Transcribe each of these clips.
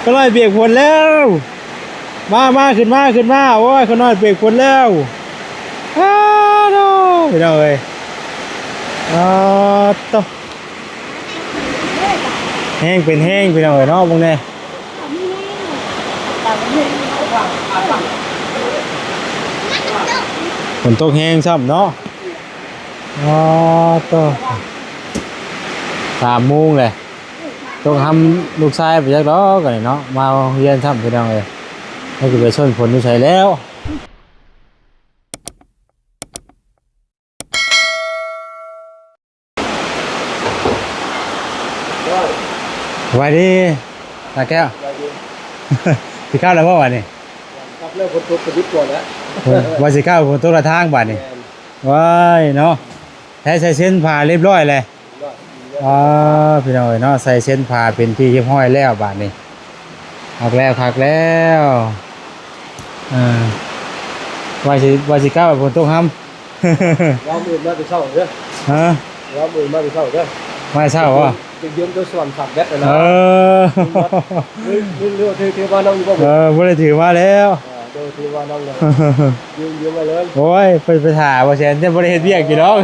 ຂ້ານ້ອຍປຽກຝົນແລ້ວ. ມາ ມາ ຂຶ້ນມາ ຂຶ້ນມາ. ໂອ້ຍ ຂ້ານ້ອຍປຽກຝົນແລ້ວ. ອ້າໂທ້ ພີ່ນ້ອງເອີຍ ອ້າໂທ້ ແຮງເປັນແຮງ ພີ່ນ້ອງເອີຍເນາະ. ເບິ່ງແດ່ ຝົນຕົກແຮງຊ້ຳເນາະ. ອໍ ໂທ້ ສາມໂມງແຫຼະ. ຕົກຫ້ຳລູກຊາຍໄປຈັກດອກ ອັນນີ້ເນາະ ມາໂຮງຮຽນຊ້ຳ ພີ່ນ້ອງເອີຍ. ຈັກຊິໄປຊົນຝົນຢູ່ໃສແລ້ວ. ສະບາຍດີ ຕາແກ້ວ. ສະບາຍດີ. ຊິກັບແລ້ວບໍ່ບາດນີ້? ກັບແລ້ວ ຝົນຕົກກະຢຸດກ່ອນແຫຼະ. ວ່າຊິກັບ ຝົນຕົກລະທາງບາດນີ້. ແມ່ນ. ວ້າຍເນາະ ໃຊ້ ໃສ່ເຊັ່ນຜ້າຮຽບຮ້ອຍແລ້ວ. ຮຽບຮ້ອຍ ອືມ. ອໍ ພີ່ນ້ອງເອີຍເນາະ ໃສ່ເຊັ່ນຜ້າເປັນທີ່ຮຽບຮ້ອຍແລ້ວບາດນີ້. ຄັກແລ້ວ ຄັກແລ້ວ. ເອີ ວ່າຊິ ວ່າຊິກັບ ຝົນຕົກຫ້ຳ. ລາວມື້ອື່ນມາແຕ່ເຊົ້າເດີ. ຮະ? ລາວມື້ອື່ນມາແຕ່ເຊົ້າເດີ. ມາແຕ່ເຊົ້າບໍ? ຈະຢືມໂຕສວນສາມແບັດນະ. ເອີ ຖື ຖື ຖືມານຳຢູ່ບໍ່? ເອີ ບໍ່ໄດ້ຖືມາແລ້ວ. ເອີ ໂດຍ ຖືມານຳແລ້ວ. ຢືມ ຢືມໄວ້ເລີຍ. ໂອ້ຍ ເພິ່ນໄປຖ້າບໍ່ແຊນ ແຕ່ບໍ່ໄດ້ເຮັດວຽກຢູ່ດອກ.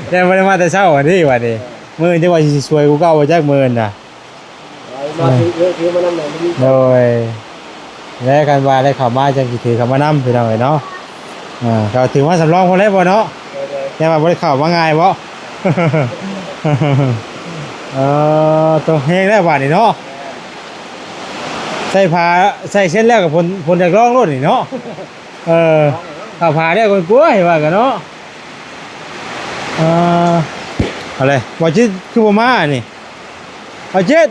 ແຕ່ບໍ່ໄດ້ມາແຕ່ເຊົ້າຫັ້ນເດ້ບາດນີ້. ເອີ ມື້ອື່ນຈັກວ່າຊິສວຍກວ່າເກົ່າບໍ່ຈັກມື້ອື່ນນະ. ເອົາມາ ເອີ ຖື ຖືມານຳແລ້ວ. ໂດຍ ແລະ ຄັນວ່າໄດ້ເຂົ້າມາ ຈັ່ງຊິຖືເຂົ້າມານຳ ພີ່ນ້ອງເອີຍເນາະ. ເອີ ເຂົາຖືມາສຳລອງພຸ້ນແຫຼະບໍ່ເນາະ. ໂດຍ ໂດຍ. ແຕ່ວ່າບໍ່ໄດ້ເຂົ້າມາງ່າຍບໍ? ເອີ ໂຕແຮງແລ້ວບາດນີ້ເນາະ. ແມ່ນ. ໃສ່ຜ້າ ໃສ່ເຊັ່ນແລ້ວກໍຝົນ ຝົນຢາກຮ້ອງໂລດນີ້ເນາະ. ເອີ ເຂົ້າຜ້າແລ້ວກໍກົວໃຫ້ວ່າກັນເນາະ. ເອີ ເອົາເລີຍ ບໍ່ຈິດ ຄືບໍ່ມານີ້? ເອົາຈິດ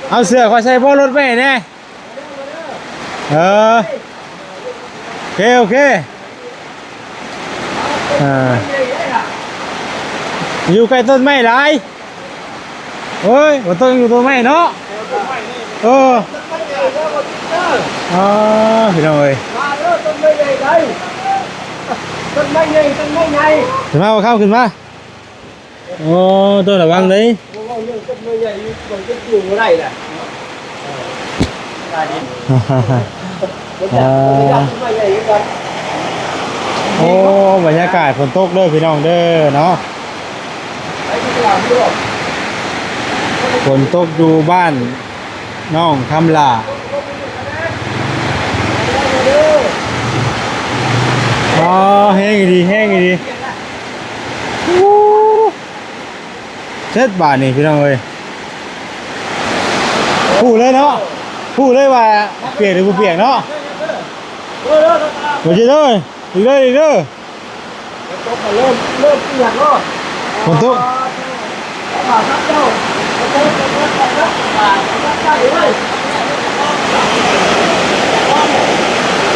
ເອົາເສື້ອຂ້ອຍໃສ່ເບາະລົດໄວ້ແດ່. ເອີ ໂອເຄ ໂອເຄ. ເອີ ຢູ່ໃກ້ຕົ້ນໄມ້ຫຼາຍ. ໂອ້ຍ ບໍ່ຕ້ອງຢູ່ຕົ້ນໄມ້ເນາະ. ເອີ ອໍ ພີ່ນ້ອງເອີຍ ມາເດີ ຕົ້ນໄມ້ໃຫຍ່ໄດ໋. ຕົ້ນໄມ້ໃຫຍ່ ຕົ້ນໄມ້ໃຫຍ່. ຂຶ້ນມາ ບໍ່ເຂົ້າ ຂຶ້ນມາ. ໂອ້ ຕ້ອງລະວັງເດ້. ເວົ້າເລື່ອງຕົ້ນໄມ້ໃຫຍ່ ມັນຈະຢູ່ບໍ່ໄດ້ລະ. ເອີ ເອີ ໂອ້ ບັນຍາກາດຝົນຕົກເດີພີ່ນ້ອງເດີເນາະ. ຝົນຕົກຢູ່ບ້ານ ນ້ອງຄຳຫຼ້າ. ອໍ ແຮງອີ່ຫຼີ ແຮງອີ່ຫຼີ. ໂອ້ ເສັດບາດນີ້ພີ່ນ້ອງເອີຍ. ຮູ້ເລີຍເນາະ ຮູ້ເລີຍວ່າປຽກຫຼືບໍ່ປຽກເນາະ. ບໍ່ຊິເດີ ອີກເດີ ອີກເດີ. ຝົນຕົກກໍເລີ່ມ ເລີ່ມປຽກແລ້ວ. ຝົນຕົກ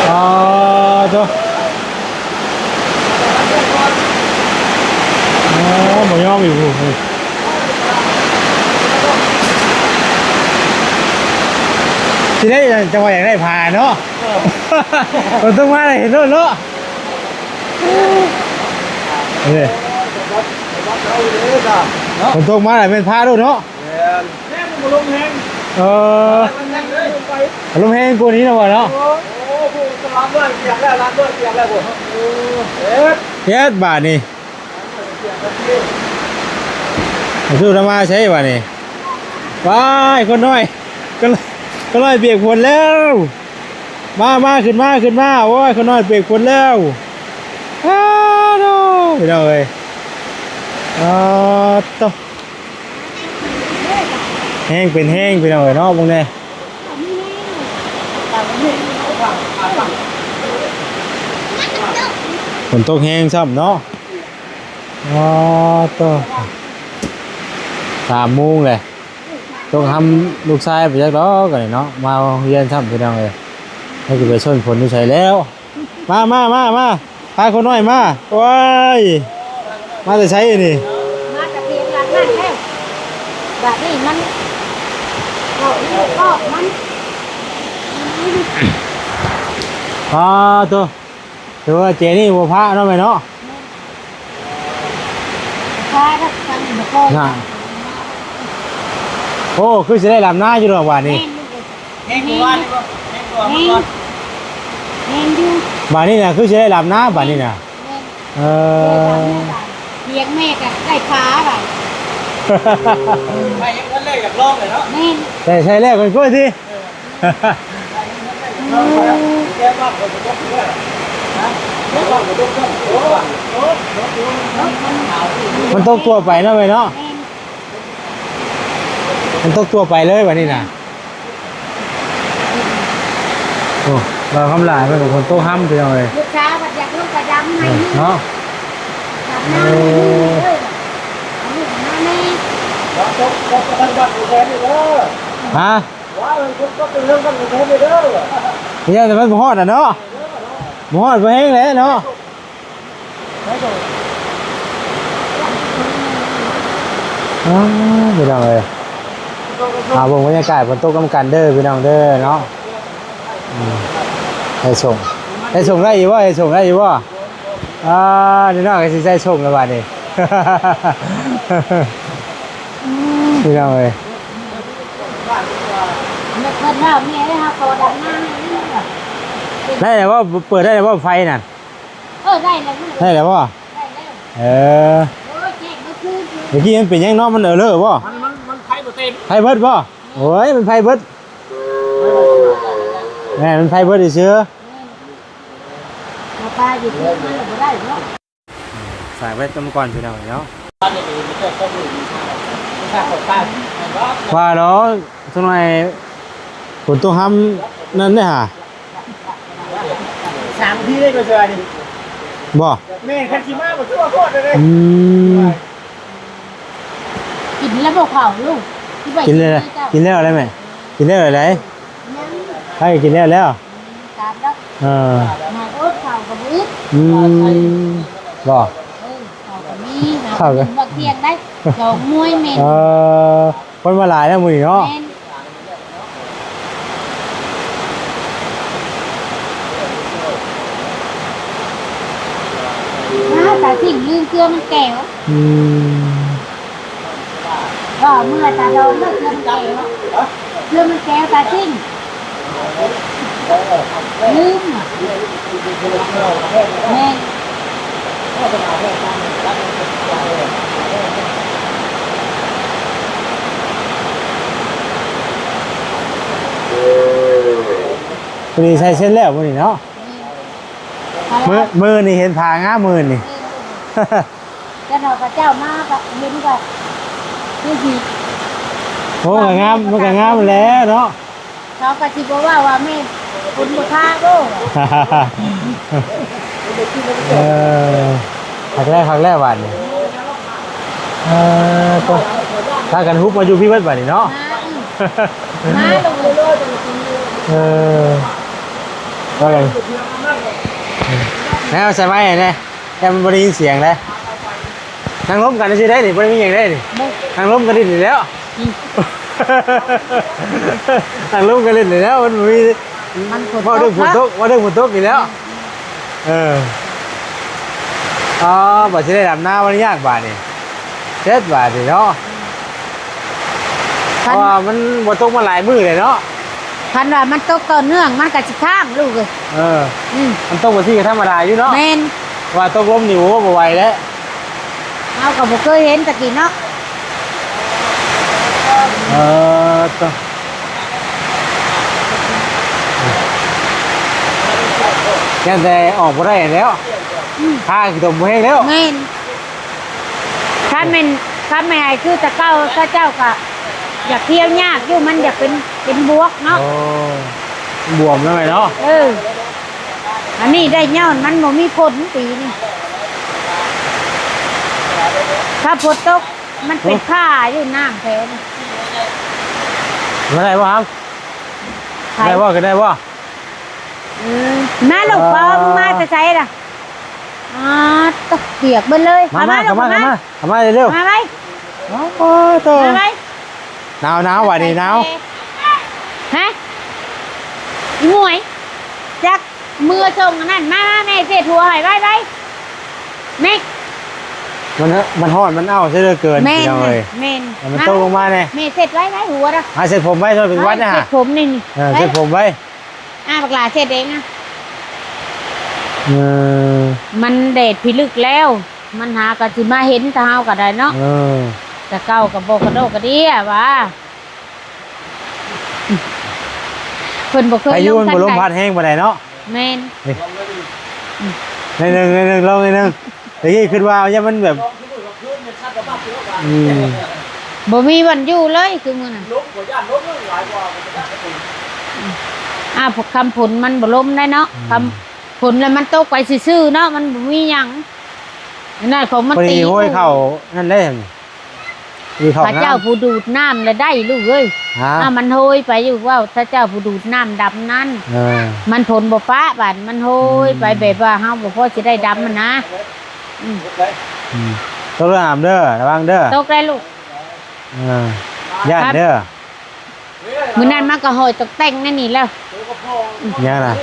ອໍ ໂທ້ ອໍ ບໍ່ຍອມອີກ. ໂອ້ ຊິໄດ້ ຈັ່ງວ່າຢາກໄດ້ຜ້າເນາະ. ເອີ ຝົນຕົກມາແລ້ວເຫັນໂລດເນາະ. ເອີ ເນາະ ຝົນຕົກມາແລ້ວແມ່ນພາໂລດເນາະ. ແມ່ນ ແມ່ນ ມັນບໍ່ລົມແຮງ. ເອີ ມັນແຮງເລີຍ ລົມແຮງກວ່ານີ້ນະວ່າເນາະ. ໂອ້ ໂອ້ ຫຼານນ້ອຍປຽກແລ້ວ ຫຼານນ້ອຍປຽກແລ້ວ. ໂອ້ ເຮັດ ເຮັດບາດນີ້. ສູ້ນຳມາໃສບາດນີ້. ວ້າຍ ຄົນນ້ອຍ ຄົນ ຄົນນ້ອຍປຽກຝົນແລ້ວ. ມາ ມາ ຂຶ້ນມາ ຂຶ້ນມາ. ໂອ້ຍ ຄົນນ້ອຍປຽກຝົນແລ້ວ. ອ້າໂທ້ ພີ່ນ້ອງເອີຍ ອ້າໂທ້ ແຮງເປັນແຮງ ພີ່ນ້ອງເອີຍເນາະ. ເບິ່ງແດ່ ຝົນຕົກແຮງຊ້ຳເນາະ. ອໍ ໂທ້ ສາມໂມງແຫຼະ. ຕ້ອງຫ້ຳລູກຊາຍໄປຈັກດອກ ອັນນີ້ເນາະ ມາໂຮງຮຽນຊ້ຳ ພີ່ນ້ອງເອີຍ. ຈັກຊິໄປຊົນຝົນຢູ່ໃສແລ້ວ. ມາ ມາ ມາ ມາ ພາຄົນນ້ອຍມາ. ໂອ້ຍ ມາແຕ່ໃສນີ້? ມາຈາກເຂດຫຼັງນັ້ນແລ້ວ ບາດນີ້ມັນເຂົ້າຢູ່ຄອກມັນ. ອ້າໂທ້ ຖືວ່າເຈນີ້ບໍ່ພາເນາະແມ່ເນາະ. ແມ່ນ ພາດອກທາງນີ້ບໍ່ພໍນະ. ໂອ້ ຄືຊິໄດ້ດຳນາຢູ່ດອກບາດນີ້. ແມ່ນລູກເອີຍ ແຮງກວ່າວານນີ້ບໍ່? ແຮງກວ່າເມື່ອກ່ອນ ແຮງຢູ່ ບາດນີ້ນະ ຄືຊິໄດ້ດຳນາບາດນີ້ນະ. ແມ່ນ ເອີ ຮຽກແມ່ກໍໄດ້ຂາບາດ ໄປຍັງທັນແລ້ວ ຢາກລອງເລີຍເນາະ. ແມ່ນ ແຕ່ໃຊ້ແລ້ວກ່ອນກວ່າຕິ. ມັນຕົກທົ່ວໄປເນາະແມ່ເນາະ. ມັນຕົກທົ່ວໄປເລີຍບາດນີ້ນະ. ໂອ້ ບ່າວຄຳຫຼາຍເພິ່ນກໍຝົນຕົກຮຳ ພີ່ນ້ອງເອີຍ. ລູກສາວກໍຢາກລົງໄປດຳໃຫ້ເນາະ. ດຳນ້ຳໃຫ້ເດີ ເອົາລູກມາແດ່. ຮະ? ວ່າເພິ່ນກໍເປັນເລື່ອງກັນແທ້ເດີ. ເອີ ແຕ່ມັນບໍ່ຮອດນະເນາະ. ບໍ່ຮອດ ບໍ່ແຮງແຫຼະເນາະ. ອ້າວ ພີ່ນ້ອງເອີຍ ເອົາເບິ່ງບັນຍາກາດຝົນຕົກນຳກັນເດີພີ່ນ້ອງເດີເນາະ. ອືມ ໃສ່ສົ່ງ ໃສ່ສົ່ງໄດ້ຢູ່ບໍ່? ໃສ່ສົ່ງໄດ້ຢູ່ບໍ່? ອ່າ ເດັກນ້ອຍກໍຊິໃສ່ສົ່ງແລ້ວບາດນີ້ ພີ່ນ້ອງເອີຍ. ເພິ່ນວ່າແມ່ເຮົາຂໍດຳນາໃຫ້ ໄດ້ແລ້ວບໍ່? ເປີດໄດ້ແລ້ວບໍ່ໄຟນັ້ນ? ເອີ ໄດ້ແລ້ວລູກ ໄດ້ແລ້ວບໍ່? ໄດ້ແລ້ວ ເອີ ໂອ້ຍ ແຈ້ງເມື່ອຄືນ ຕະກີ້ມັນເປັນຫຍັງເນາະ? ມັນເອີເຣີບໍ່? ມັນ ມັນ ມັນໄຟບໍ່ເຕັມ ໄຟເບິດບໍ່? ໂອ້ຍ ມັນໄຟເບິດ ແມ່ນ ມັນໄຟເບິດຊື່ໆ. ແມ່ນ ມາປາຢູ່ທີ່ມັນບໍ່ໄດ້ເນາະ. ສາຍໄວ້ຕຳກ່ອນພີ່ນ້ອງເນາະ. ວ່າເນາະ ຈັກໜ່ອຍຝົນຕົກຮຳນັ້ນເດ້ຫາ. ສາມນາທີເດ້ ກໍເຊື່ອນີ້ ບໍ່? ແມ່ນ ຄັນຊິມາບໍ່ຄືວ່າໂພດເດ້. ອືມ ກິນແລ້ວບໍ່ເຂົ້າລູກ? ກິນແລ້ວ ກິນແລ້ວໄດ້ແມ່? ກິນແລ້ວໄດ້? ຍັງ ໃຜກິນແລ້ວແລ້ວ? ອືມ ຕາມແລ້ວ ເອີ ມາໂອດເຂົ້າກໍບໍ່ອຶດ. ອືມ ບໍ່? ເອີ ເຂົ້າກໍມີ ເຂົ້າກໍກິນບັກທ່ຽງໄດ້ ສອງໜ່ວຍແມ່ນ. ເອີ ຄົນມາຫຼາຍແລ້ວມື້ນີ້ເນາະ. ແມ່ນ ມາຕາຊິງ ລືມເຄື່ອມັນແກ້ວ. ອືມ ກໍເມື່ອຕາດອງເລີກເຄື່ອມັນແກ້ວ ເຄື່ອມັນແກ້ວຕາຊິງ ລືມ. ແມ່ນ ມື້ນີ້ໃສ່ເຊັ່ນແລ້ວມື້ນີ້ເນາະ. ມື້ ມື້ນີ້ເຫັນຜ້າງາມມື້ນີ້. ເອີ ແຕ່ເນາະ ເຂົາເຈົ້າມາກໍເຫັນກໍຄືຊິ ໂອ້ ກໍງາມ ມັນກໍງາມແຫຼະເນາະ. ເຂົາກໍຊິບໍ່ເວົ້າວ່າແມ່ນບຸນບໍ່ພາບໍ່. ເອີ ຄັກແລ້ວ ຄັກແລ້ວບາດນີ້. ເອີ ກໍພາກັນຮຸບມາຢູ່ພີ້ເບິດບາດນີ້ເນາະ. ມາ ອືມ ມາລົງເລີຍ. ເອີ ວ່າກັນ ແນວໃສ່ໄມ້ແດ່ ແຕ່ມັນບໍ່ໄດ້ຍິນສຽງເດ້. ນັ່ງລົມກັນຊື່ໄດ໋ນີ້ ບໍ່ໄດ້ມີຫຍັງໄດ໋ນີ້. ນັ່ງລົມກັນຫຼິ້ນນີ້ແລ້ວ. ອືມ ນັ່ງລົມກັນຫຼິ້ນນີ້ແລ້ວ ມັນບໍ່ມີ ມັນຝົນ ເວົ້າເລື່ອງຝົນຕົກ ເນາະ ເວົ້າເລື່ອງຝົນຕົກນີ້ແລ້ວ. ອືມ ເອີ ອໍ ບັດຊິໄດ້ດຳນາມັນຍາກບາດນີ້ ເຈັດບາດນີ້ເນາະ. ອືມ ເພາະວ່າມັນບໍ່ຕົກມາຫຼາຍມື້ແລ້ວເນາະ. ຄັນວ່າມັນຕົກຕໍ່ເນື່ອງ ມັນກໍຊິຄ້າງລູກເອີຍ. ເອີ ອືມ ມັນຕົກຈັ່ງຊີ້ກໍທຳມະດາຢູ່ເນາະ. ແມ່ນ ວ່າຕົກລົມນີ້ ໂອ້ ບໍ່ໄຫວແລ້ວ. ເຮົາກໍບໍ່ເຄີຍເຫັນແຕ່ກີ້ເນາະ. ເອີ ໂຕ ຢ້ານແຕ່ອອກບໍ່ໄດ້ແລ້ວ. ອືມ ພາຂີ້ຕົມແຮງແລ້ວ. ແມ່ນ ຄັນແມ່ນ ຄັນແມ່ນໃຫ້ຄືແຕ່ເກົ່າ ເຂົາເຈົ້າກໍຢາກທ່ຽວຍາກຢູ່ ມັນຢາກເປັນ ເປັນບວກເນາະ. ໂອ້ ບວມແລ້ວແມ່ເນາະ. ເອີ ອັນນີ້ໄດ້ຍ້ອນມັນບໍ່ມີຝົນປີນີ້. ຖ້າຝົນຕົກ ມັນເປັນ ໂອ້ ຜາຢູ່ນ້ຳແຖວນີ້. ມາໄດ້ບໍ່ຄັບ? ໄດ້ບໍ່? ຂຶ້ນໄດ້ບໍ່? ເອີ ມາລູກ ເອີ ພໍ່ ມາແຕ່ໃສລະ? ອາ ຕະປຽກເບິດເລີຍ. ມາ ມາ ມາ ມາ ມາ ມາ ມາເລັວໆ ມາໄວ. ໂອ້ຍ ໂຕ ມາໄວ. ໜາວ ໜາວ ບາດນີ້ໜາວ. ຮະ ອີໝວຍ ຈັກເມືອສົ່ງອັນນັ້ນ ມາ ມາ ແມ່ເສດຫົວໃຫ້ໄວໆ ແມ່. ມັນ ມັນຮ້ອນ ມັນເອົ້າຊະເຫຼືອເກີນ ແມ່ນ ພີ່ນ້ອງເອີຍ ແມ່ນ ໃຫ້ມັນຕົກລົງມາແດ່. ແມ່ເຊັດໄວ້ ໄວ້ຫົວນະ ຫາເຊັດຜົມໄວ້ ເປັນຫວັດນະ ເຊັດຜົມນີ້ ນີ້ ເອີ ເຊັດຜົມໄວ້. ອ້າ ບັກຫຼ້າເຊັດເອງນະ. ເອີ ມັນແດດພິລຶກແລ້ວ ມັນຫາກໍຊິມາເຫັນແຕ່ເຮົາກໍໄດ້ເນາະ. ເອີ ແຕ່ເກົ່າກໍບໍ່ກະໂດກກະເດຍວ່າ ເພິ່ນບໍ່ເຄີຍ ພາຍຸມັນບໍ່ລົມພັດແຮງປານໃດເນາະ. ແມ່ນ ນີ້ ໜ້ອຍໜຶ່ງ ໜ້ອຍໜຶ່ງ ລອງໜ້ອຍໜຶ່ງ. ຕະກີ້ຄິດວ່າຢ້ານມັນແບບ ອືມ ບໍ່ມີບ່ອນຢູ່ເລີຍຄືມື້ນັ້ນ. ອ່າ ຄຳຝົນມັນບໍ່ລົມໄດ້ເນາະ ອືມ ຄຳຝົນແລ້ວມັນຕົກໄປຊື່ໆເນາະ ມັນບໍ່ມີຫຍັງ. ອັນນັ້ນຂອງມັນຕີ ໂອ້ຍ ເຂົ້ານັ້ນແຫຼະ ມີເຂົ້າ ພະເຈົ້າຜູ້ດູດນ້ຳລະໄດ້ລູກເອີຍ. ຮະ ອ້າວ ມັນໂຮຍໄປຢູ່ ເວົ້າພະເຈົ້າຜູ້ດູດນ້ຳດຳນັ້ນ. ເອີ ມັນຝົນບໍ່ປະບາດ ມັນໂຮຍໄປ ອືມ ແບບວ່າເຮົາບໍ່ພໍຊິໄດ້ດຳຫັ້ນນະ. ອືມ ອືມ ຕົກແລ້ວຫາມເດີ ລະວັງເດີ ຕົກໄດ້ລູກ. ເອີ ຢ້ານເດີ. ມື້ນັ້ນມັນກໍຫ້ອຍຕົກແຕ່ງໃນນີ້ແລ້ວ. ຫຍັງນະ?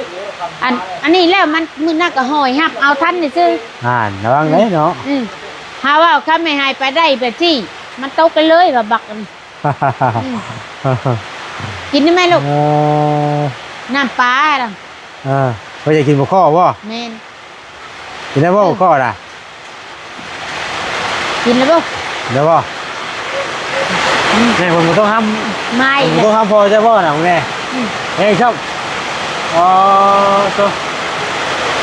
ອັນ ອັນນີ້ແລ້ວມັນ ມື້ນັ້ນກໍຫ້ອຍຮັບເອົາທັນຊື່ໆ. ອ່ານ ລະວັງເດ້ເນາະ. ອືມ ຫາວ່າຄັນແມ່ຫາຍໄປໄດ້ແບບຊີ້ ມັນຕົກໄປເລີຍວ່າບັກອັນ ອືມ ກິນໄດ້ໄໝລູກ? ເອີ ນ້ຳປາລະ. ເອີ ເພິ່ນຢາກກິນບໍ່ຄໍ້ບໍ່? ແມ່ນ. ກິນໄດ້ບໍ່ ເອີ ບໍ່ຄໍ້ນະ? ກິນແລ້ວບໍ່? ໄດ້ບໍ່? ອືມ ແມ່ ເພິ່ນບໍ່ຕ້ອງຫ້າມ ມາອີກ ເພິ່ນບໍ່ຕ້ອງຫ້າມພໍ່ເຈົ້າບໍ່ນະ ແມ່? ອືມ ເອີ ຊອບ ອໍ ໂຕ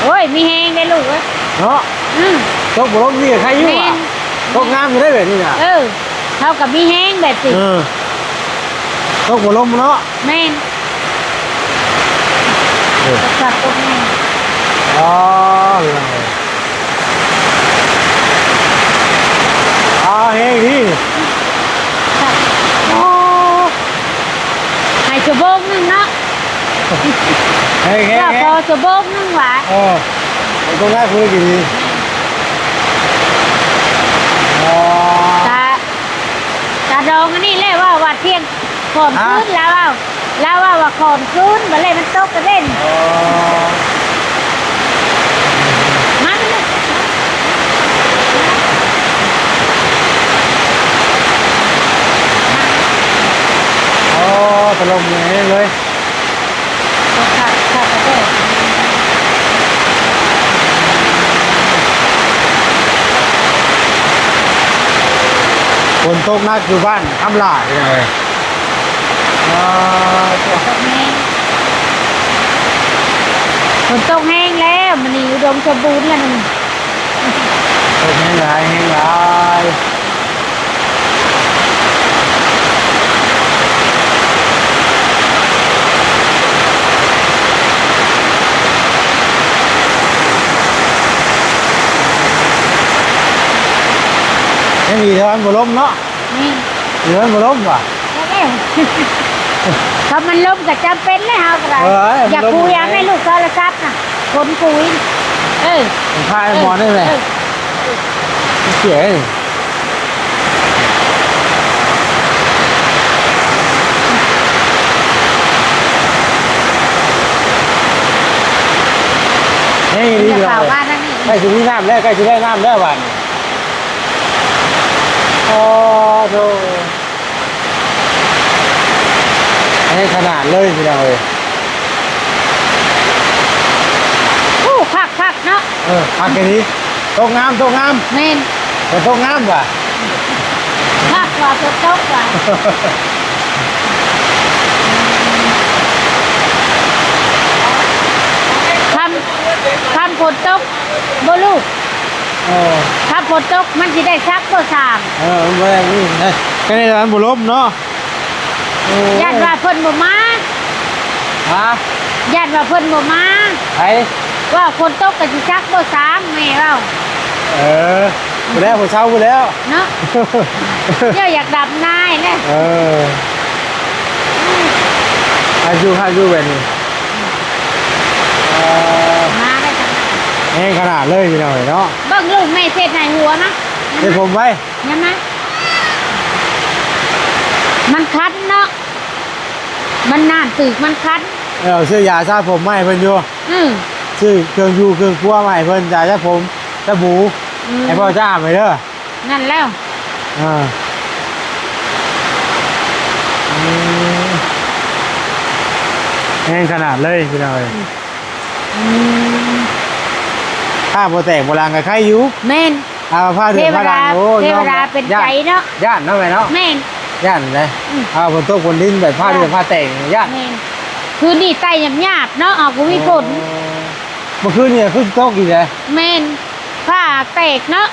ໂອ້ຍ ມີແຮງເດ້ລູກເອີຍ ເນາະ. ອືມ ຕົກບໍ່ລົມນີ້ກໍໄຄຢູ່ ແມ່ນ ວ່າ ຕົກງາມຢູ່ໄດ໋ແບບນີ້ນະ. ເອີ ເຮົາກໍມີແຮງແບບນີ້ ເອີ ຕົກບໍ່ລົມເນາະ. ແມ່ນ ເອີ ຕົກຄັກຕົກແນ່. ອໍ ພີ່ນ້ອງເອີຍ ອໍ ແຮງດີ. ໂອ້ ໃຫ້ຊົ່ວໂມງໜຶ່ງເນາະ. ເຮີ້ຍ ແຮງ ແຮງ ພໍຊົ່ວໂມງໜຶ່ງຫວາ. ເອີ ຕົກງາມຄືກິນນີ້. ອໍ ຕາ ຕາດອງອັນນີ້ແຫຼະ ວ່າ ວ່າທ່ຽງ ຂ້ອນຄືນ ລາວເວົ້າ ລາວເວົ້າວ່າຂ້ອນຄືນ ບາດແລ້ວມັນຕົກກະເດັນ. ອໍ ມາ ມາ ອໍ ພັດລົມແຮງເລີຍ. ຝົນຕົກໜັກຢູ່ບ້ານຄຳຫຼ້າ ພີ່ນ້ອງເອີຍ. ອ່າ ຝົນຕົກແຮງແລ້ວ ມື້ນີ້ອຸດົມສົມບູນແລ້ວນີ້. ຕົກແຮງຫຼາຍ ແຮງຫຼາຍ. ຍັງດີເທື່ອມັນບໍ່ລົມເນາະ. ນີ້ ເຫຼືອມັນບໍ່ລົມຫວາ? ເອີ ຖ້າມັນລົມກໍຈຳເປັນແລ້ວ ເຮົາກໍໄດ້. ເອີ ຢາກຄຸຍ ມັນລົມ ຢາກໃຫ້ລູກໂທລະສັບນະ ຄົນຄຸຍ. ເອີ ມັນພາຍໝອນໄດ້ແຫຼະ. ເອີ ເສຍ ເຮີ້ຍ ດີ ເຂົ້າບ້ານທາງນີ້ ໃກ້ຊິມີນ້ຳແລ້ວ ໃກ້ຊິໄດ້ນ້ຳແລ້ວບາດນີ້. ອໍ ໂທ້ ໃຫຍ່ຂະໜາດເລີຍພີ່ນ້ອງເອີຍ. ໂອ້ ຄັກໆເນາະ. ເອີ ຄັກອີ່ຫຼີ ຕົກງາມ ຕົກງາມ. ແມ່ນ ຝົນຕົກງາມຫວາ? ຄັກວ່າ ຝົນຕົກຫວາ? ຄຳ ຄຳຝົນຕົກບໍ່ລູກ? ເອີ ຖ້າຝົນຕົກມັນຊິໄດ້ສັກບໍ່ສາມ? ເອີ ມັນບໍ່ໄດ້ນີ້ນະ ກໍໄດ້ວ່າມັນບໍ່ລົມເນາະ. ໂອ້ ຢ້ານວ່າເພິ່ນບໍ່ມາ. ຮະ? ຢ້ານວ່າເພິ່ນບໍ່ມາ. ໃຜ? ວ່າຝົນຕົກກໍຊິສັກບໍ່ສາມ ແມ່ເວົ້າ. ເອີ ບໍ່ແລ້ວ ບໍ່ເຊົາບໍ່ແລ້ວເນາະ. ເຈົ້າຢາກດຳນາຍແຫຼະ. ເອີ ອືມ ອາຍຸ ອາຍຸແບບນີ້. ເອີ ມາໄດ້ຈັງ ແຮງຂະໜາດເລີຍພີ່ນ້ອງເອີຍເນາະ. ເບິ່ງລູກແມ່ເຊັດໃຫ້ຫົວມາ ເຮັດຜົມໄວ້ ຍັງມາ ມັນຄັນເນາະ ມັນນ້ຳຕຶກ ມັນຄັນ. ເອີ ເອົາຊື້ຢາສະຜົມມາໃຫ້ເພິ່ນຢູ່. ອືມ ຊື້ເຄື່ອງຢູ່ເຄື່ອງຄົວມາໃຫ້ເພິ່ນ ຢາສະຜົມ ສະບູ. ອືມ ໃຫ້ພໍ່ຈ້າໄປເດີ. ນັ້ນແລ້ວ ອ່າ ອືມ ແຮງຂະໜາດເລີຍພີ່ນ້ອງເອີຍ. ອືມ ອືມ ຟ້າບໍ່ແຕກບໍ່ລາງກໍໄຄຢູ່. ແມ່ນ. ອ່າ ຟ້າເທວະດາ ໂອ້ຍ ເທວະດາເປັນໃຈເນາະ. ຢ້ານເນາະແມ່ເນາະ. ແມ່ນ. ຢ້ານເດ້. ອືມ ອ່າ ຝົນຕົກຝົນດິນແບບຟ້າເທວະດາ ຟ້າແຕກນີ້ຢ້ານ. ແມ່ນ. ຄືນນີ້ໄຕ້ຫຍາບໆເນາະ ເຮົາບໍ່ມີຝົນ. ອໍ ເມື່ອຄືນນີ້ຄືຊິຕົກອີກເດ້. ແມ່ນ. ຟ້າແຕກເນາະ.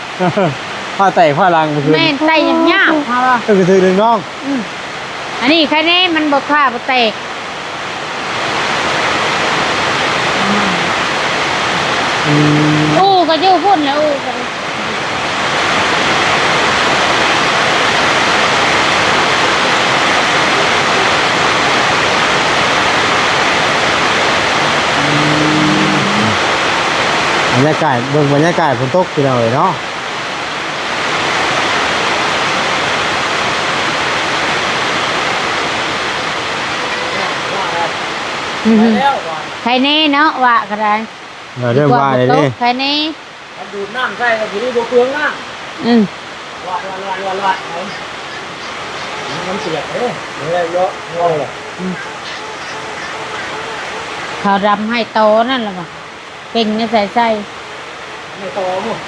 ຟ້າແຕກຟ້າຫຼັ່ງເມື່ອຄືນ. ແມ່ນ. ໄຕ້ຫຍາບໆ ເຮົາວ່າ ເອີ ກໍຖືກເລີຍນ້ອງ. ອືມ ອັນນີ້ໃຄແນ່ ມັນບໍ່ ຟ້າບໍ່ແຕກ. ອືມ ອູ່ກໍຢູ່ພຸ້ນແຫຼະ ອູ່ກໍ ອືມ ບັນຍາກາດ ເບິ່ງບັນຍາກາດຝົນຕົກ ພີ່ນ້ອງເອີຍເນາະ. ອືຮຶ ໄຄແນ່ເນາະ ວ່າກໍໄດ້. ເອີ ເລີ່ມວ່າແລ້ວເດ້. ໄຄແນ່ ມັນດູດນ້ຳໃສ່ກໍຊິບໍ່ເປືອງນ້ຳ. ອືມ ວາດໆໆໆ ມັນສຽດເດ້. ເອີ ເຍາະ ເອີ ອືມ ເຂົາດຳໃຫ້ໂຕນັ້ນລະບໍ່ ເປັ່ງໃນໃສ່ໃສ່ ໃຫ້ໂຕໝົດ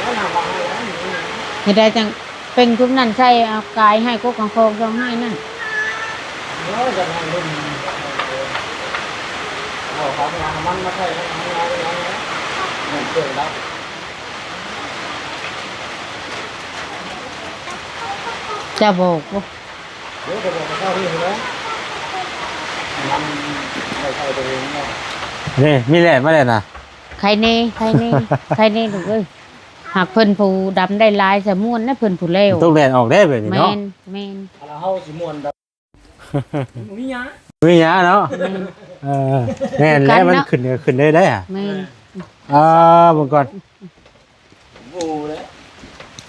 ແລ້ວນ້ຳວາງໄວ້ແລ້ວ ເຮັດໄດ້ຈັ່ງ ເປັ່ງທຸກນັ້ນໃສ່ ເອົາກາຍໃຫ້ກົກຂອງຄອງຊ່ອງໃຫ້ນັ້ນ. ໂອ້ຍ ຢາກໃຫ້ລຸ້ນ ເອົາເອົານ້ຳມັນມາໃສ່ ມັນເຄື່ອງດັບ. ຈະບອກບໍ່? ເອີ ຈະບອກເຂົາເຈົ້ານີ້ແຫຼະ ມັນໄດ້ໃຊ້ຕົວເອງເນາະ. ນີ້ ມີແຫຼດມາແລ້ວນະ. ໃຄແນ່ ໃຄແນ່ ໃຄແນ່ລູກເອີຍ. ຫາກເພິ່ນຜູ້ດຳໄດ້ຫຼາຍຊະມ່ວນນະ ເພິ່ນຜູ້ແລ້ວ. ຕົກແດດອອກແດ່ແບບນີ້ເນາະ. ແມ່ນ ແມ່ນ. ແລ້ວເຮົາຊິມ່ວນແບບ ບໍ່ມີຫຍັງ ບໍ່ມີຫຍັງເນາະ. ແມ່ນ ເອີ ແມ່ນແຫຼະ ມັນຂຶ້ນ ຂຶ້ນໄດ້ໄດ໋. ແມ່ນ. ອ່າ ເບິ່ງກ່ອນ ໂອ້ ແລ້ວ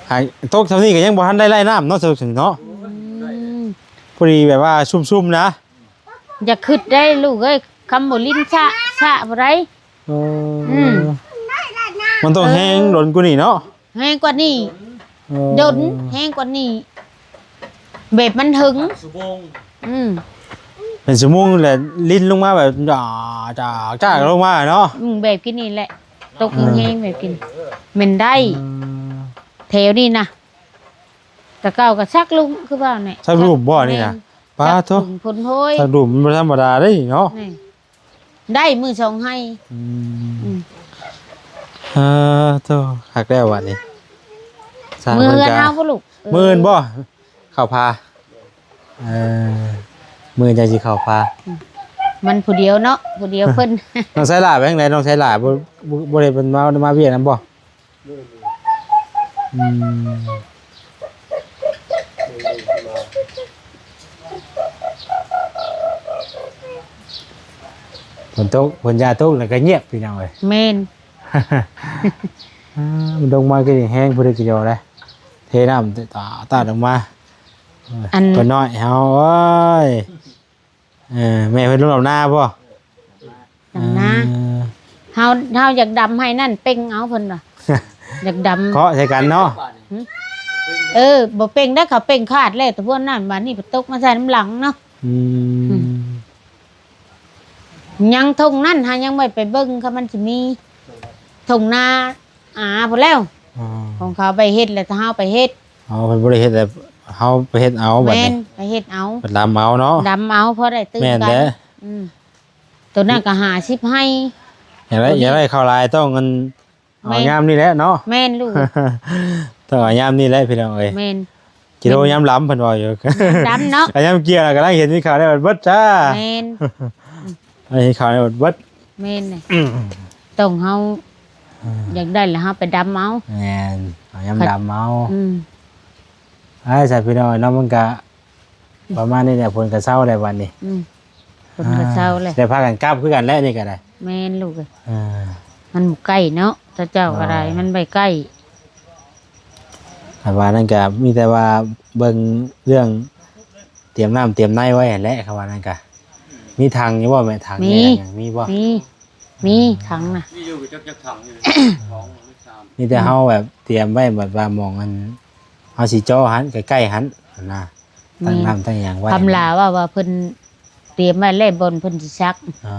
ໃຫ້ຕົກຊ່ຳນີ້ກໍຍັງບໍ່ທັນໄດ້ໄລ່ນ້ຳເນາະ ເນາະ. ອືມ ພໍດີແບບວ່າຊຸ່ມໆນະ. ຢ່າຄິດໄດ້ລູກເອີຍ ຄຳບໍ່ຫຼິ້ນຊະ ຊະບໍ່ໄດ້. ເອີ ອືມ ມັນຕ້ອງແຮງດົນກວ່ານີ້ເນາະ. ແຮງກວ່ານີ້. ເອີ ດົນແຮງກວ່ານີ້ ແບບມັນເຖິງ ເປັນຊົ່ວໂມງ. ອືມ ເປັນຊົ່ວໂມງແຫຼະ ລິນລົງມາແບບຈາກ ຈາກ ຈາກລົງມາເນາະ. ອືມ ແບບກີ້ນີ້ແຫຼະ ຕົກແຮງໆແບບກີ້ ແມ່ນໄດ້. ເອີ ແຖວນີ້ນະ ແຕ່ເກົ່າກໍຊັກລຸ້ມຄືວ່າແຫຼະ ຊັກລຸ້ມບໍ່ນີ້ນະ. ແມ່ນ. ປາໂທ ຊັກລຸ້ມພົ້ນໂຮຍ ຊັກລຸ້ມມັນບໍ່ທຳມະດາເດ້ເນາະ. ນີ້ ໄດ້ມື້ສອງໄຮ່. ອືມ ອືມ ເອີ ໂທ້ ຄັກແລ້ວບັດນີ້. ສ້າງເພິ່ນກະ ມື້ເຮືອນເຮົາບໍ່ລູກ? ເອີ ມື້ອື່ນບໍ່ ເຂົ້າພາ. ເອີ ມື້ອື່ນຈັ່ງຊິເຂົ້າພາ. ອືມ ມັນຜູ້ດຽວເນາະ ຜູ້ດຽວເພິ່ນ. ນ້ອງໄຊຫຼ້າໄປທາງໃດ? ນ້ອງໄຊຫຼ້າບໍ່ ບໍ່ ບໍ່ໄດ້ເພິ່ນມາ ມາວຽກນຳບໍ່? ອືມ ຝົນຕົກ ຝົນຢ່າຕົກແລ້ວກໍງຽບ ພີ່ນ້ອງເອີຍ. ແມ່ນ. ອ່າ ມັນລົງມາກໍແຮງ ບໍ່ໄດ້ກິນດອກເດ້ ເທນ້ຳຕາດລົງມາ. ອັນ ເພິ່ນນ້ອຍເຮົາ ໂອ້ຍ. ເອີ ແມ່ເພິ່ນລົງດຳນາບໍ່? ດຳນາ. ເອີ ເຮົາ ເຮົາຢາກດຳໃຫ້ນັ້ນເປັ່ງເອົາເພິ່ນວ່າ ຢາກດຳ ເຄາະໃສ່ກັນເນາະ. ຫຶ ເອີ ບໍ່ເປັ່ງໄດ້ ເຂົາເປັ່ງຂາດແລ້ວ ແຕ່ພວກນັ້ນ ບາດນີ້ໄປຕົກມາໃສ່ນຳຫຼັງເນາະ. ອືມ ອືມ ຍັງທົ່ງນັ້ນຫາຍັງບໍ່ໄດ້ໄປເບິ່ງ ຄັນມັນຊິມີທົ່ງນາ ອາ ພຸ້ນແລ້ວ. ອໍ ຂອງເຂົາໄປເຮັດແລ້ວ ຖ້າເຮົາໄປເຮັດ. ອໍ ເພິ່ນບໍ່ໄດ້ເຮັດແລ້ວ ເຮົາໄປເຮັດເອົາບັດນີ້. ແມ່ນ ໄປເຮັດເອົາ ໄປດຳເອົາເນາະ. ດຳເອົາ ພໍໄດ້ຕື່ມກັນ. ແມ່ນແຫຼະ. ອືມ ໂຕນັ້ນກໍຫ້າສິບໄຮ່. ຢາກໄດ້ ຢາກໄດ້ເຂົ້າຫຼາຍ ຕ້ອງອັນ ເອົາຍາມນີ້ແຫຼະເນາະ. ແມ່ນລູກ ຕ້ອງເອົາຍາມນີ້ແຫຼະ ພີ່ນ້ອງເອີຍ. ແມ່ນ. ກິໂລຍາມດຳ ເພິ່ນເວົ້າຢູ່ ດຳເນາະ. ກະຍາມກ່ຽວ ກຳລັງເຫັນມີຂ່າວໄດ້ເບິດຈ້າ. ແມ່ນ. ອັນນີ້ເຂົາເບິດ. ແມ່ນແຫຼະ. ອືມ ຕ້ອງເຮົາ ອ່າ ຢາກໄດ້ລະເຮົາໄປດຳເອົາ. ແມ່ນ ເອົາຍາມ ຄັນ ດຳເອົາ. ອືມ ອ້າຍ ສາຍພີ່ນ້ອງເນາະ ມັນກະປະມານນີ້ແຫຼະ ຝົນກະເຊົາແລ້ວບັດນີ້. ອືມ ຝົນກະເຊົາແລ້ວ ອ່າ ໄດ້ພາກັນກັບຄືກັນແຫຼະນີ້ກະໄດ້. ແມ່ນລູກເອີຍ. ອ່າ ມັນບໍ່ໃກ້ເນາະ ເຈົ້າ ເຈົ້າກະໄດ້ ໂອ້ຍ ມັນບໍ່ໃກ້. ຄັນວ່ານັ້ນກະມີແຕ່ວ່າເບິ່ງເລື່ອງ ຕຽມນ້ຳຕຽມໃນໄວ້ຫັ້ນແຫຼະ ຄຳວ່ານັ້ນກະ. ມີຖັງຢູ່ບໍ່ແມ່? ຖັງ ມີ ມີຫຍັງ ມີບໍ່? ມີ ມີ ອືມ ຖັງນະ ມີຢູ່ ຈັກ ຈັກຖັງຢູ່ ສອງ ຫຼື ສາມ. ມີແຕ່ ອືມ ເຮົາແບບຕຽມໄວ້ ແບບວ່າໝ່ອງອັນ ເຮົາຊິເຈາະຫັ້ນ ໃກ້ໆຫັ້ນນະ ແມ່ນ ຕັ້ງນ້ຳຕັ້ງຫຍັງໄວ້ ຄຳລາເວົ້າວ່າເພິ່ນຕຽມໄວ້ແລ້ວບ່ອນເພິ່ນຊິສັກ ອ່າ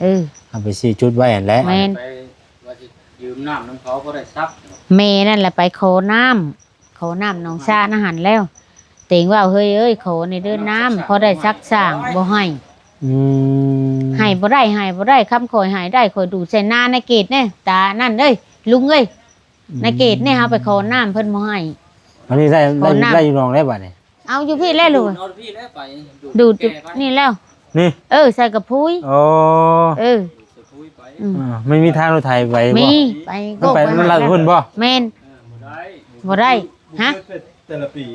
ເອີ ເອົາໄປຊີ້ຈຸດໄວ້ຫັ້ນແຫຼະ ແມ່ນ ໄປວ່າຊິຢືມນ້ຳນຳເຂົາ ບໍ່ໄດ້ສັກ ແມ່ນັ້ນແຫຼະ ໄປຂໍນ້ຳ ຂໍນ້ຳໜອງຊານຫັ້ນແລ້ວ ເຕັງເວົ້າ ເຮີ້ຍເອີຍ ຂໍແດ່ເດີນ້ຳ ພໍໄດ້ສັກສ້າງ ບໍ່ໃຫ້ ອືມ ໃຫ້ບໍ່ໄດ້ ໃຫ້ບໍ່ໄດ້ ຄຳຂ້ອຍໃຫ້ໄດ້ ຂ້ອຍດູດໃສ່ໜ້ານາຍເກດແດ່ ຕານັ້ນເອີຍ ລຸງເອີຍ ອືມ ນາຍເກດນີ້ ເຮົາໄປຂໍນ້ຳເພິ່ນບໍ່ໃຫ້ ອັນນີ້ໄດ້ ຂໍນ້ຳ ໄດ້ຢູ່ໜອງແລ້ວບາດນີ້ ເອົາຢູ່ພີ້ແລ້ວລູກ ເອົາພີ້ແລ້ວໄປ ດູດຢູ່ ແກ່ໄປ ນີ້ແລ້ວ ນີ້ ເອີ ໃສ່ກະພຸ້ຍ ອໍ ເອີ ໃສ່ພຸ້ຍໄປ ອືມ ອ່າ ມັນມີທາງລົດໄຖໄປບໍ່ ມີ ໄປ ມັນໄປ ກໍໄປ ມັນລັດພຸ້ນບໍ່ ແມ່ນ ເອີ ບໍ່ໄດ້ ບໍ່ໄດ້ ຮະ ແຕ່ລະປີ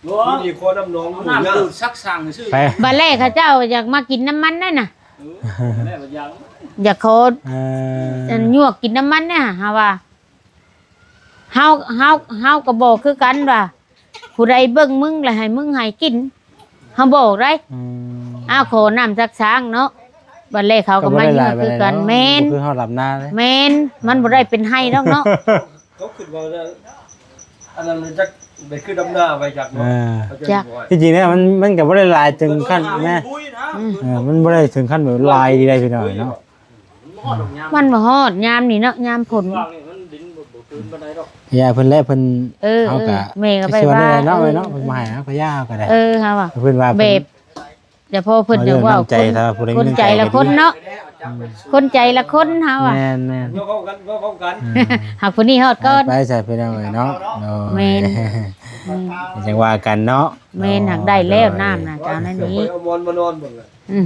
ບໍ່ ມີຂໍນ້ຳໜອງ ເອົານ້ຳດູດສັກສ້າງຊື່ ໄປ ບາດແລກເຂົາເຈົ້າຢາກມາກິນນ້ຳມັນນັ້ນນະ ເອີ ແລ້ວຢາກ ຢາກຂໍ ເອີ ອັນ ຍວກກິນນ້ຳມັນນະ ຫາວ່າ ເຮົາ ເຮົາ ເຮົາກໍບອກຄືກັນວ່າ ຜູ້ໃດເບິ່ງມຶງລະໃຫ້ມຶງໃຫ້ກິນ ເຮົາບອກໄດ໋ ອືມ ອ້າວ ຂໍນ້ຳສັກສ້າງເນາະ ບາດແລກເຂົາກໍມາຍວກຄືກັນ ແມ່ນ ບໍ່ຄືເຮົາດຳນາເດ້ ແມ່ນ ມັນບໍ່ໄດ້ເປັນໄຮ່ດອກເນາະ ເຂົາຄິດວ່າ ອັນນັ້ນມັນຈັກໄປຄືດຳນາໄປຈັກເນາະ ເອີ ເຂົາເຈົ້າ ຈັກ ທີ່ຈິງແລ້ວມັນ ມັນກໍບໍ່ໄດ້ຫຼາຍເຖິງຂັ້ນນະ ອືມ ເອີ ມັນບໍ່ໄດ້ເຖິງຂັ້ນແບບຫຼາຍດີໃດພີ່ນ້ອງເນາະ ມັນບໍ່ຮອດຍາມນີ້ເນາະ ຍາມຝົນ ຢ່າເພິ່ນແຫຼະ ເພິ່ນ ເອີ ເຮົາກໍ ເອີ ແມ່ກໍໄປວ່າ ຊິວ່າແນວໃດເນາະ ເອີ ເນາະ ເພິ່ນບໍ່ໃຫ້ເຮົາກໍຢ່າ ເຮົາກໍໄດ້ ເອີ ເຮົາວ່າ ເພິ່ນວ່າ ແບບ ແຕ່ພໍເພິ່ນຢາກເວົ້າ ຄົນ ຄົນແຕ່ລະຄົນເນາະ ອືມ ຄົນແຕ່ລະຄົນເຮົາວ່າ ແມ່ນໆ ເວົ້າເຂົ້າກັນ ເວົ້າເຂົ້າກັນ ອືມ ຫາກຜູ້ນີ້ຮອດກ່ອນ ໄປ ໄປໃສ່ພີ່ນ້ອງເອີຍເນາະ ໂດຍ ແມ່ນ ອືມ ຈັ່ງວ່າກັນເນາະ ແມ່ນ ໂດຍ ຫາກໄດ້ແລ້ວ ໂດຍ ນ້ຳນະ ເຈົ້ານັ້ນນີ້ ຂ້ອຍເອົາໝອນມານອນເບິ່ງ ອືມ